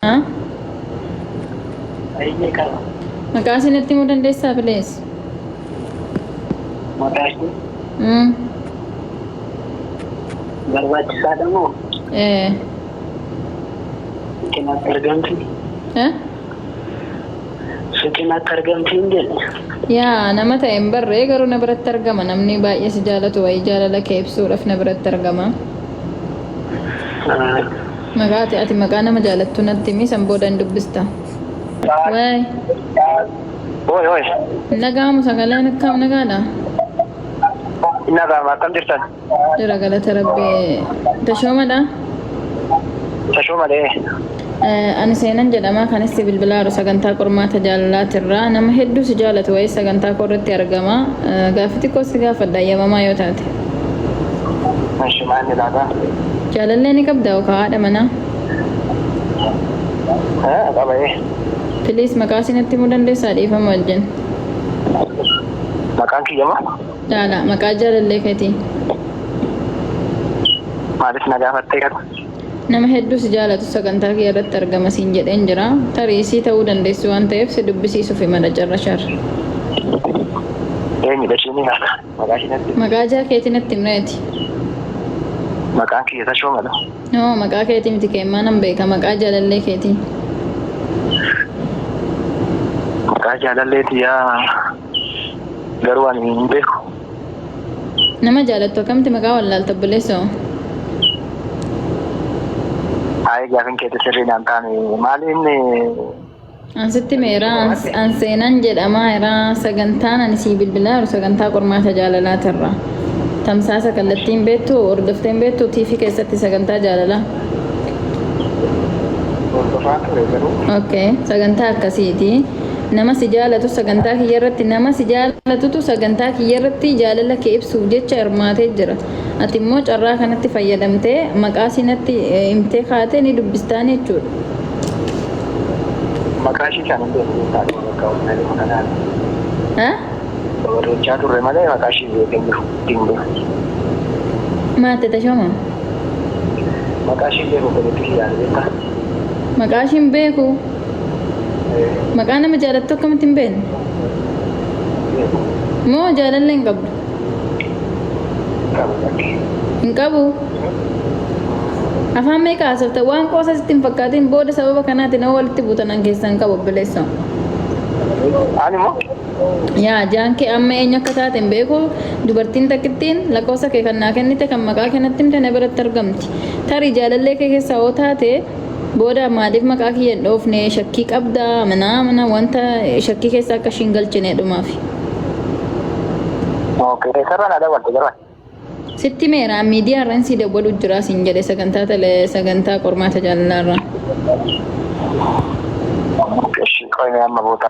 Haa? Ayyee qaba. Maqaa ishee natti himuu dandeessaa please? Maqaa ishee barbaachisaadha moo? Ee. Suuqiin argamti. Eh? Suuqiin akka argamti hin jedhe. Yaa nama ta'e hin barree garuu na biratti argama namni baay'ee si jaalatu wayii jaalala kee ibsuudhaaf na biratti argama. Maqaa ati ati maqaa nama jaalattu natti himi san booda hin dubbista. Waay. Oi, oi. Hin dhaga'amu sagaleen akkam nagaadha? Hin dhaga'ama akkam jirtan? Jira galata rabbi. Tashoomadha? Tashoomadha. Ani seenan jedhama kanis si bilbilaaru sagantaa qormaata jaalalaatirraa nama hedduu si jaalatu wayii sagantaa koo irratti argama. Gaaffii xiqqoo si gaafadha ayyamamaa yoo taate. Eshi maal laata? Jaalallee ni qabda yookaan haadha manaa? Qaba ee. Please maqaa isii natti himuu dandeessaa dhiifama wajjin. Maqaan kiyya moo? Laala maqaa jaalallee keetii. Maaliif na gaafattee kana? Nama hedduu si jaalatu sagantaa kiyya irratti argama siin jedheen jira. Tarii isii ta'uu dandeessi waan ta'eef si dubbisiisufi mala carrashar. Eenyudha ishiin laata? Maqaa ishii natti himi. Maqaa jaa keetii natti himreeti. Maqaan kiyya Tashoomadha. No maqaa keetii miti keemmaa nan beeka maqaa jaalallee keetii. Maqaa jaalallee tiyyaa garuu ani hin beeku. Nama jaalattu akkamitti maqaa wallaalta obboleessoo? Ayi gaafin keetti sirrii naan taane maali inni An sitti meera an seenan jedhamaa jira sagantaan ani sii bilbilaa jiru sagantaa qormaata jaalalaatirra. Tamsaasa kallattiin beektu hordofteen beektu TV keessatti sagantaa jaalalaa. Hordofaa ture garuu. Okay, sagantaa akkasiiti. Nama si jaalatu sagantaa kiyya irratti nama si jaalatutu sagantaa kiyya irratti jaalala kee ibsuuf jecha hirmaatee jira. Ati immoo carraa kanatti fayyadamtee maqaa isii natti himtee kaatee ni dubbistaan jechuudha. Maqaa ishii kan hin beeku beektaa dhuma bakka humna dhuma kanaan. Ha? Barreechaa turre malee maqaa ishii beekee hin jiru. Hin beeku. Maatte Tashooma? Maqaa ishii hin beeku obboleettii kiyyaan beektaa. Maqaa ishii hin beeku. Maqaa nama jaalattu akkamitti hin beekne? Beeku. Moo jaalallee hin qabdu? Qabu lakki. Hin qabu. Afaan meeqa haasofta? Waan qoosa sitti hin fakkaatin booda sababa kanaatiin hoo walitti buutan an keessaa hin qabu obboleessoo. Ani moo? Yaa jaan kee amma eenyu akka taate hin beeku dubartiin takkittiin lakkoofsa kee kan naa kennite kan maqaa kee natti himte na biratti argamti. Tarii jaalallee kee keessaa hoo taate booda maaliif maqaa kiyya hin dhoofne shakkii qabdaa manaa mana wanta shakkii keessa akka ishiin galchine dhumaaf. Okay, eessarraa naa dabalte garuu ati? Sitti meera miidiyaa irraan sii dawwalu jira siin jedhe sagantaa tele sagantaa qormaata jaalalaa irraa. Eshi qoy mee amma boota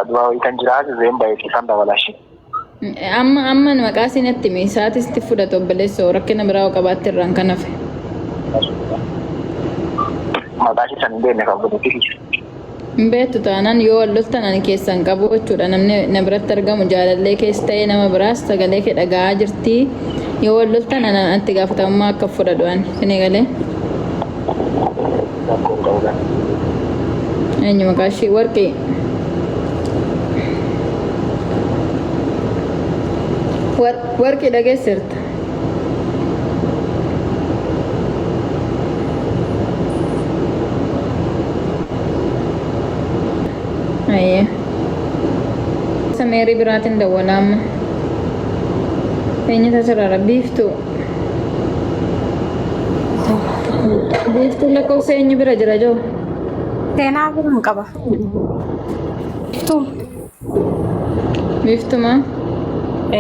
du'a wayii kan jira zeen ba'ee siifan dabala eshi. Amma amma maqaa siin natti himi sa'aatii sitti fudhatu obboleessoo rakkina biraa yoo qabaatte irraan kan hafe. Maqaa ishee san hin beekne kan obboleettii kiyya. Hin beektu taanaan yoo wal loltan ani keessaa hin qabu jechuudha. Namni na biratti argamu jaalallee kees ta'ee nama biraas sagalee kee dhaga'aa jirti. Yoo wal loltan ana itti gaafatamummaa akka fudhadhu ani. Isin galee? Rakkoo hin qabu kan. Eenyu maqaa ishii? Warqii. Warqii dhageessirta. Ayyee. Sameerii biraatiin dawwalaa amma. Eenyutu asirra biiftuu. Biiftuun lakkoofsa eenyu bira jira joo? Seenaa biraan qaba. Biiftuu. Biiftuma.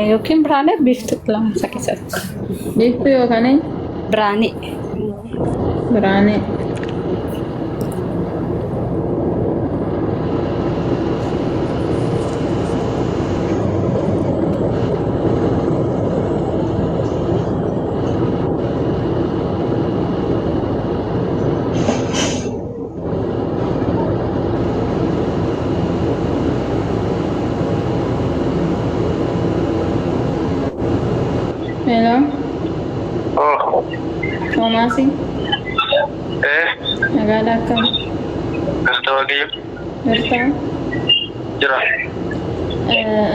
Yookiin biraanee biiftuu lama isa keessatti. Biiftuu yookaan eenyu? Biraanee. Biraanee. Hello, Oh. Toomaasi, Eh. nagaadha akkam? Galata Waaqayyo. Jirtaa? Jira.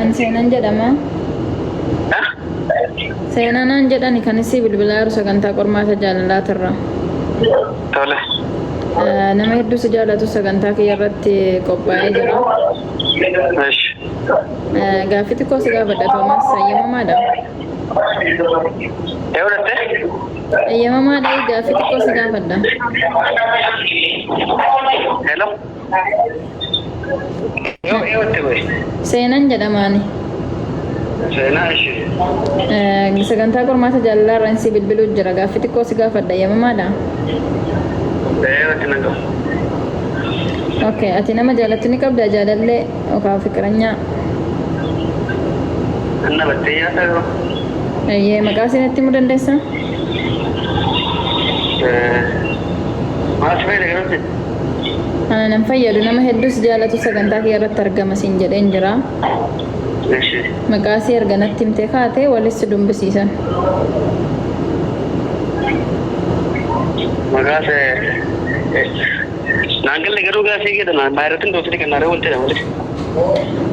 Ani Seenaan jedhama. Seenaa naan jedhani kan isii bilbilaa jiru sagantaa qormaata jaalalaatirra. Tole. Nama hedduu si jaalatu sagantaa kiyya irratti qophaa'ee jira. Eshi. Gaaffii xiqqoo si gaafadha Toomaas, eeyyamamaadha? Ee godhatte? Eeyyamamaadha, gaaffii xiqqoo si gaafadha. Hello. Yoo ee godhatte boy. Seenaan jedhamaani. Seenaa eshi. Sagantaa qormaata jaalalaa irraan si bilbiluu jira. Gaaffii xiqqoo si gaafadha, eeyyamamaadha? Ee godhatte nan qabu. Okay, ati nama jaalattu ni qabdaa, jaalallee yookaan fiqiranyaa? Anna battee nyaata garuu. Eeyyee, maqaa isinitti himuu dandeessaa? Maal si fayyada garuu? Ana nan fayyadu, nama hedduus jaalatu sagantaa kiyya irratti argama siin jedheen jira. Eshi. Maqaa isii erga natti himtee kaatee walis si dubbisiisan. Maqaa see naan galle garuu gaafii jedhan maayiratiin doofite kan naaree waltee malee.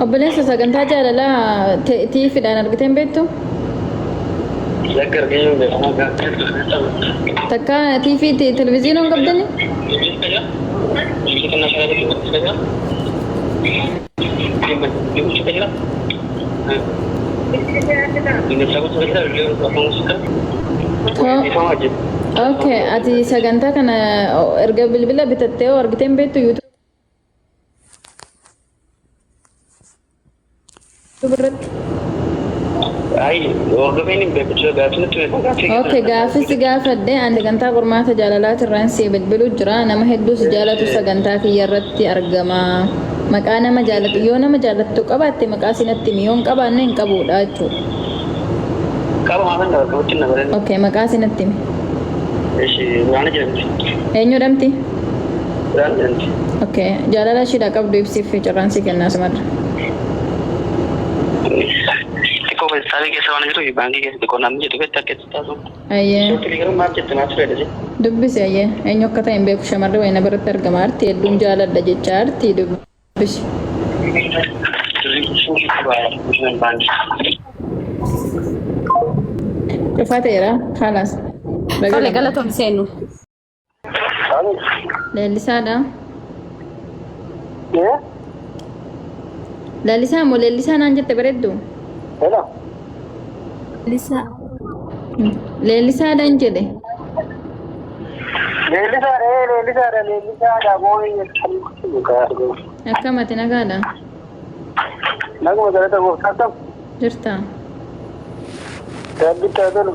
Obboleessa, sagantaa jaalalaa tiifidhaan argiteen hin beektu? Lakka arginu beekamaa. Takka tiifii televizyiinii hin qabdani? Okay, ati sagantaa kana erga bilbila bitattee hoo argitee hin beektu YouTube irratti? Hordofeen hin beeku jira gaafii natti beeku gaafii. Okay, gaaffii si gaafadhe, ani sagantaa qormaata jaalalaatirraan si bilbiluu jira. Nama hedduu si jaalatu sagantaa kiyya irratti argama. Maqaa nama jaalatu, yoo nama jaalattu qabaatte maqaa sinatti himi, yoo hin qabaanne hin qabuudha jechuudha. Qaba maafan bakka butti na bareeda. Okay, maqaa sinatti himi. Eshi, Biraana jedhamti. Eenyu jedhamti? Biraana jedhamti. Okay, jaalala ishiidha qabdu ibsiif carraan si kennaa sumarra. Xiqqoo feestaalii keessa waan jiruuf baankii keessa xiqqoo namni jedhu beektaa akka itti taasisu. Ayyee. Shortii garuu maal jette, maal fayyada jette? Dubbisi, ayyee. Eenyu akka ta'e hin beeku, shamarri wayina biratti argama. Arti hedduun jaaladha jecha arti dubbisi. Cufaa ta'eera. Khalas. Tole, galatoom seenu. Leellisaadha. Leellisaa moo leellisaa naan jette bareeddu? Hello. Lisa. Leellisaadhaan jedhe. Leellisaadha, leellisaadha, leellisaadha, boo'ee. Akkam, ati nagaadha? Naguma, galata gooftaa ta'u. Jirta? Rabbitti haa tolu.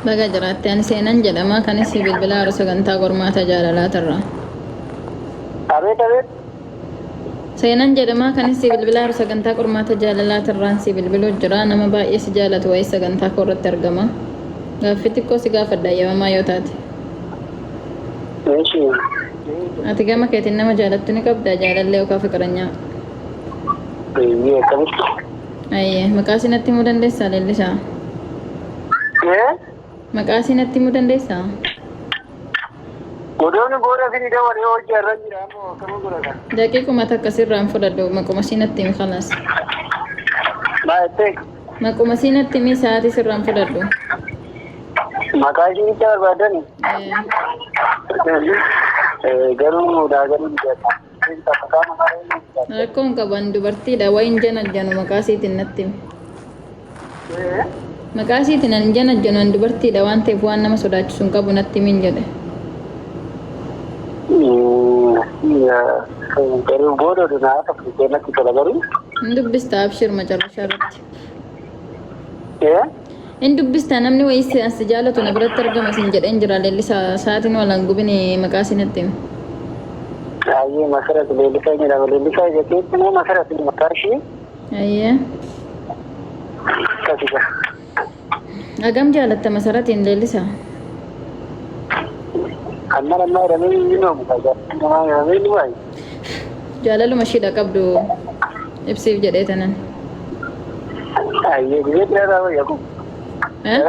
Baga jiraatte. Ani Seenan jedhama. Kanis bilbila yeroo sagantaa qormaata jaalalaatirra. Abeet, abeet. Seenan jedhama. Kanis bilbila yeroo sagantaa qormaata jaalalaatirraan si bilbiluu jira. Nama baay'ee si jaalatu wayii sagantaa koo irratti argama. Gaaffii xiqqoo si gaafadha, eeyyamamaa yoo taate. Eeshi. Ati gama keetiin nama jaalattu ni qabdaa, jaalallee yookaan fiqiranyaa? Eeyyee, akkamitti? Ayyee, maqaa sinatti himuu dandeessaa, leellisaa? Ee? Maqaa sinatti himuu dandeessaa? Godoonni booda isinii dabalee hojii irra jira ammoo akkamiin godhatan? Daqiiquma takka sirraan fudhadhu, maquma sinatti himi, khalaas. Maa jettee? Maquma sinatti himi, sa'aatii sirraan fudhadhu. Maqaa ishii barbaadani? Ee. Garuu daagaruu ni. Rakkoon qaban dubartiidha wayin janajjanu, maqaa isiitiin natti himi. Maqaa isiitiin ani janajjanu, an dubartiidha waan ta'eef waan nama sodaachisu hin qabu, natti himin jedhe. Garuu booda naa tokko natti tola garuu. Hin dubbista, abshir, macarrashaa irratti. Hin dubbista, namni wayii si as jaalatu na biratti argama sin jedheen jira, leellisaa, sa'aatiin walaan gubini, maqaa isinatti himi. Baay'ee Masarat Leellisaa jedhama. Leellisaa jechuun immoo Masarat maqaa ishee. Ayyee. Akkasuma. Hagam jaalatta Masaratiin, leellisaa? Amma nammaa jedhamee hin oomu. Namaa jedhamee ni waayu. Jaalaluma ishiidha qabdu ibsiif jedhee tanan. Ayyee, gizee dhiyaata wayya kun. Eh?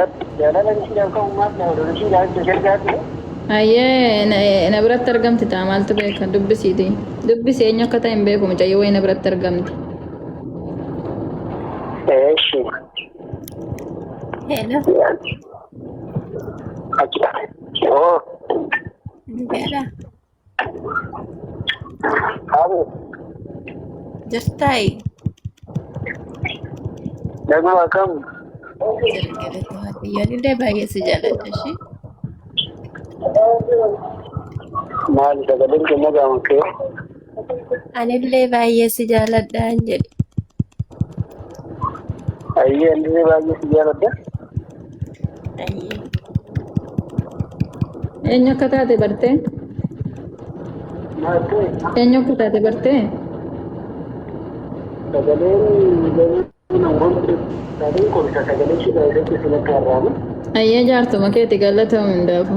Jaalala ishiidhaaf qabu maal na oduu ishiidhaaf gargaartu. Ayyee na biratti argamti ta'a maaltu beeka dubbisiiti. Dubbisi eenyu akka ta'e hin beeku mucayyoo wayii na biratti argamti. Eeshi. Hello, Achi. Oo. Nagaadhaa? Abu. Jirtaayi? Naguma akkam? Jira galata Waaqayyoo. Anillee baay'ee si jaalladha ishee. Maali sagaleen kenna gaama kee? Anillee baay'ee si jaalladhaan jedhe. Ayyee anillee baay'ee si jaalladha. Ayyee. Eenyu akka taate bartee? Maal ta'e? Eenyu akka taate bartee? Sagaleen sagaleen kun sagalee ishee irratti sinatti har'aamu. Ayyee jaartuma keeti galatoom hundaafu.